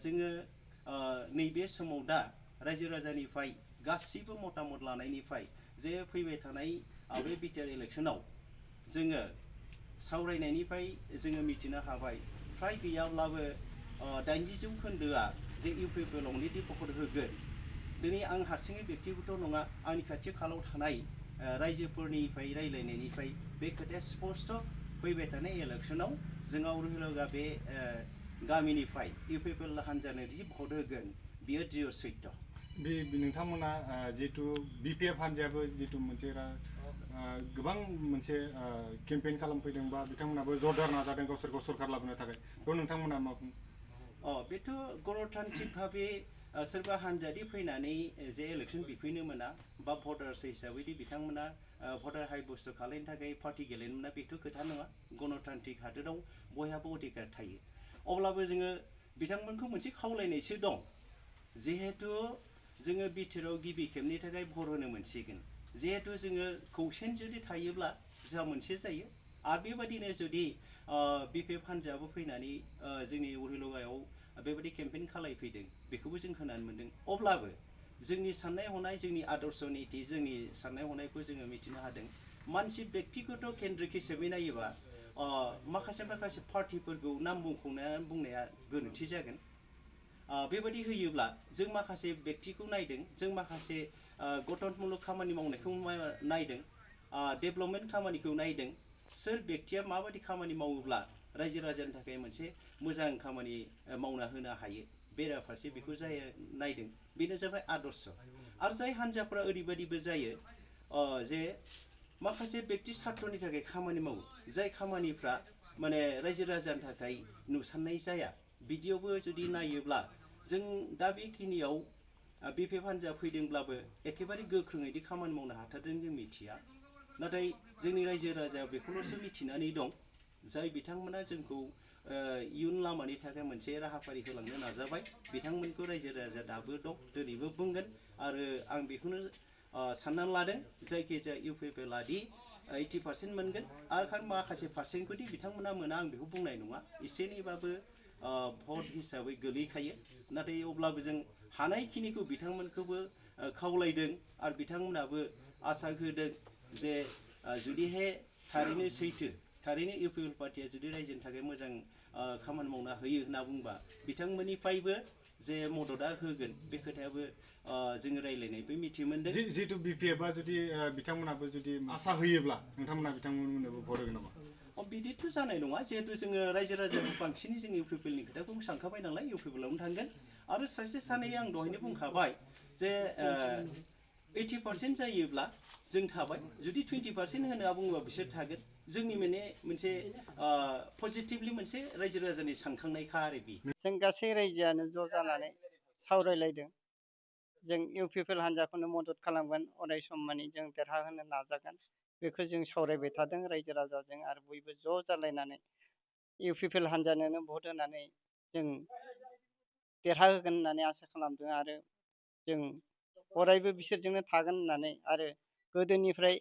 जोङो नैबे समाव दा रायजो राजानिफ्राय गासिबो मतामत लानायनिफ्राय जे फैबाय थानाय बे बिटिआर इलेक्सनाव जोङो सावरायनायनिफ्राय जोङो मिथिनो हाबाय फ्राय गैयाब्लाबो 80 जौखोन्दोआ जे इउपिपिएल आवनि भट होगोन। दिनै आं हारसिङै बेक्तिगत नङा, आंनि खाथि खालाव थानाय रायजोफोरनिफ्राय रायलायनायनिफ्राय बे खोथाया स्पष्ट फैबाय थानाय इलेक्सनाव जोंहा उरुहिलगा बे गामिनिफ्राय इउपिपिएल हान्जानो जि भट होगोन बियो जिअ सैत्य। बे नोंथांमोना जिहेतु बिपिएफ हान्जायाबो जिहेतु मोनसे गोबां मोनसे केम्पेइन खालामफैदों बा बिथांमोनाबो जरदार नाजादों गावसोरखौ सरकार लाबोनो थाखाय, बेयाव नोंथांमोना मा बुङो? बेथ' गणतान्त्रिक भाबे सोरबा हान्जादि फैनानै जे इलेक्सन बिफैनो मोना बा भटार्स हिसाबै बिथांमोना भटार हाइबुस्त खालामनो थाखाय पार्टि गेलेनो मोना बेथ' खोथा नङा। गणतान्त्रिक हादोराव बयहाबो अधिकार थायो। अब्लाबो जोङो बिथांमोनखौ मोनसे खावलायनायसो दं, जिहेतु जोङो बिटिआरआव गिबि खेबनि थाखाय भट होनो मोनसिगोन। जिहेतु जोङो खौसेन जुदि थायोब्ला जोंहा मोनसे जायो। आरो बेबायदिनो जुदि बिपिएफ हान्जायाबो फैनानै जोंनि उरुहिलगायाव बेबायदि केम्पेइन खालायफैदों, बेखौबो जों खोनानो मोन्दों। अब्लाबो जोंनि साननाय हनाय, जोंनि आदर्श नीति, जोंनि साननाय हनायखौ जोङो मिथिनो हादों। मानसि बेक्तिगत केन्द्रिक हिसाबै नायोबा माखासे पार्टिफोरखौ नाम बुंनाया गोरोन्थि जागोन। बेबायदि होयोब्ला जों माखासे बेक्तिखौ नायदों, जों माखासे गठनमूलक खामानि मावनायखौ नायदों, डेभेलपमेन्ट खामानिखौ नायदों। सोर बेक्तिया माबायदि खामानि मावोब्ला रायजो राजानि थाखाय मोनसे मोजां खामानि मावना होनो हायो, बेराफारसे बेखौ जाय नायदों बेनो जाबाय आदर्श। आरो जाय हान्जाफोरा ओरैबायदिबो जायो जे माखासे बेक्ति सार्थनि थाखाय खामानि मावो, जाय खामानिफ्रा माने रायजो राजानि थाखाय नुसाननाय जाया, बिदियावबो जुदि नायोब्ला जों दा बेखिनियाव बिपिएफ हान्जा फैदोंब्लाबो एखेबारे गोख्रोङैदि खामानि मावनो हाथारदों जों मिथिया। नाथाय जोंनि रायजो राजाया बेखौल'सो मिथिनानै दं, जाय बिथांमोना जोंखौ इयुन लामानि थाखाय मोनसे राहाफारि होलांनो नाजाबाय, बिथांमोनखौ रायजो राजाया दाबो दं, दिनैबो बुंगोन। आरो आं बेखौनो साननानै लादों, जायखिजाया इउपिपिएलआ दि 80% मोनगोन आरो माखासे पार्सेन्टखौदि बिथांमोना मोना आं बेखौ बुंनाय नङा। एसे एनैबाबो भट हिसाबै गोलैखायो। नाथाय अब्लाबो जों हानायखिनिखौ बिथांमोनखौबो खावलायदों आरो बिथांमोनाबो आसा होदों जे जुदिहाय थारैनो सैथो, थारैनो इउपिपिएल पार्टिया जुदि रायजोनि थाखाय मोजां खामानि मावना होयो होनना बुंबा बिथांमोननिफ्रायबो जे मददआ होगोन, बे खोथायाबो जोङो रायलायनायबो मिथि मोनदों। जिहेतु बिपिएफआ जुदि बिथांमोनाबो जुदि आसा होयोब्ला नोंथांमोना बिथांमोननोबो भट होगोन नामा? बिदिथ' जानाय नङा, जिहेतु जोङो रायजो राजाखौ बांसिनै जों इउपिपिएलनि खोथाखौ सानखाबाय नालाय, इउपिपिएलआवनो थांगोन। आरो सासे सानै आं दहायनो बुंखाबाय जे 80% जायोब्ला जों थाबाय, जुदि 20% होनना बुङोबा बिसोर थागोन। जोंनि माने मोनसे पजिटिभलि मोनसे रायजो राजानि सानखांनायखा आरो बि। जों गासै रायजोआनो ज' जानानै सावरायलायदों। जों इउपिपिएल हान्जाखौनो मदद खालामगोन, अराय सम माने जों देरहाहोनो नाजागोन। बेखौ जों सावरायबाय थादों रायजो राजाजों, आरो बयबो ज' जालायनानै इउपिपिएल हान्जानोनो भट होनानै जों देरहाहोगोन होननानै आसा खालामदों। आरो जों अरायबो बिसोरजोंनो थागोन होननानै, आरो गोदोनिफ्राय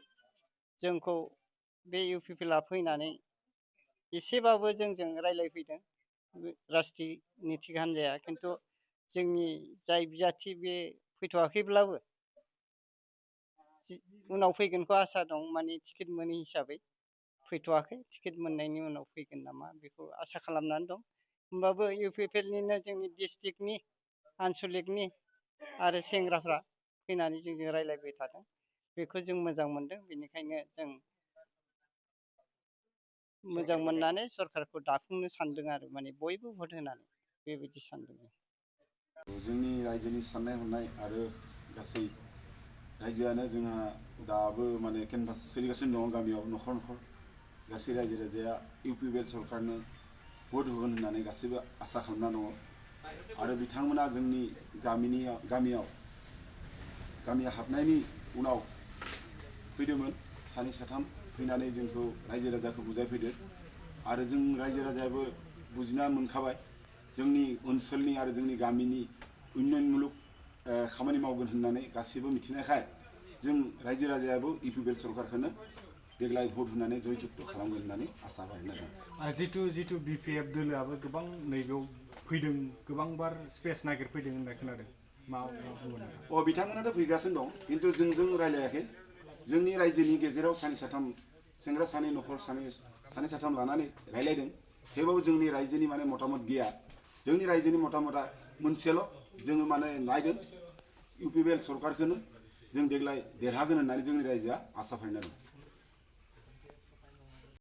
जोंखौ बे इउपिपिएलआ फैनानै एसेबाबो जोंजों रायलायफैदों राजनितिक हान्जाया, खिन्थु जोंनि जाय बिजाथि बे फैथ'वाखैब्लाबो उनाव फैगोनखौ आसा दं। माने टिकेट मोनै हिसाबै फैथ'वाखै, टिकेट मोननायनि उनाव फैगोन नामा बेखौ आसा खालामनानै दं। होमबाबो इउपिपिएलनिनो जोंनि डिस्ट्रिक्टनि, आनसलिकनि आरो सेंग्राफ्रा फैनानै जोंजों रायलायबाय थादों, बेखौ जों मोजां मोनदों। बेनिखायनो जों मोजां मोननानै सरकारखौ दाफुंनो सानदों आरो माने बयबो भट होनानै बेबायदि सानदों। जोंनि रायजोनि साननाय हनाय आरो गासै रायजोआनो जोंहा दाबो माने केनभास सोलिगासिनो दङ गामियाव न'खर न'खर। गासै रायजो राजाया इउपिपिएल सरकारनो भट होगोन होननानै गासैबो आसा खालामना दङ। आरो बिथांमोना जोंनि गामियाव हाबनायनि उनाव फैदोंमोन सानै साथाम, फैनानै जोंखौ रायजो राजाखौ बुजायफैदो। आरो जों रायजो राजायाबो बुजिना मोनखाबाय जोंनि ओनसोलनि आरो जोंनि गामिनि उन्नयनमूलक खामानि मावगोन होननानै गासैबो मिथिनायखाय जों रायजो राजायाबो इउपिपिएल सरकारखौनो देग्लाय भट होनानै जयजुक्त खालामगोन होननानै आसा बानायना दं। जितु बिपिएफ दोलोआबो गोबां नैबेयाव फैदों गोबांबार स्पेस नागिरफैदों होननाय खोनादों मा बुंगोन नोंथाङा? बिथांमोनाथ' फैगासिनो दं खिन्थु जोंजों रायलायाखै जोंनि रायजोनि गेजेराव सानै साथाम सेंग्रा सानै न'खर सानै साथाम लानानै रायलायदों थेवबाबो जोंनि रायजोनि माने मतामत गैया जोंनि रायजोनि मतामतआ मोनसेल' जोङो माने नायगोन UPPL सरकारखौनो जों देग्लाय देरहागोन होननानै जोंनि रायजोआ आसा फारिना दं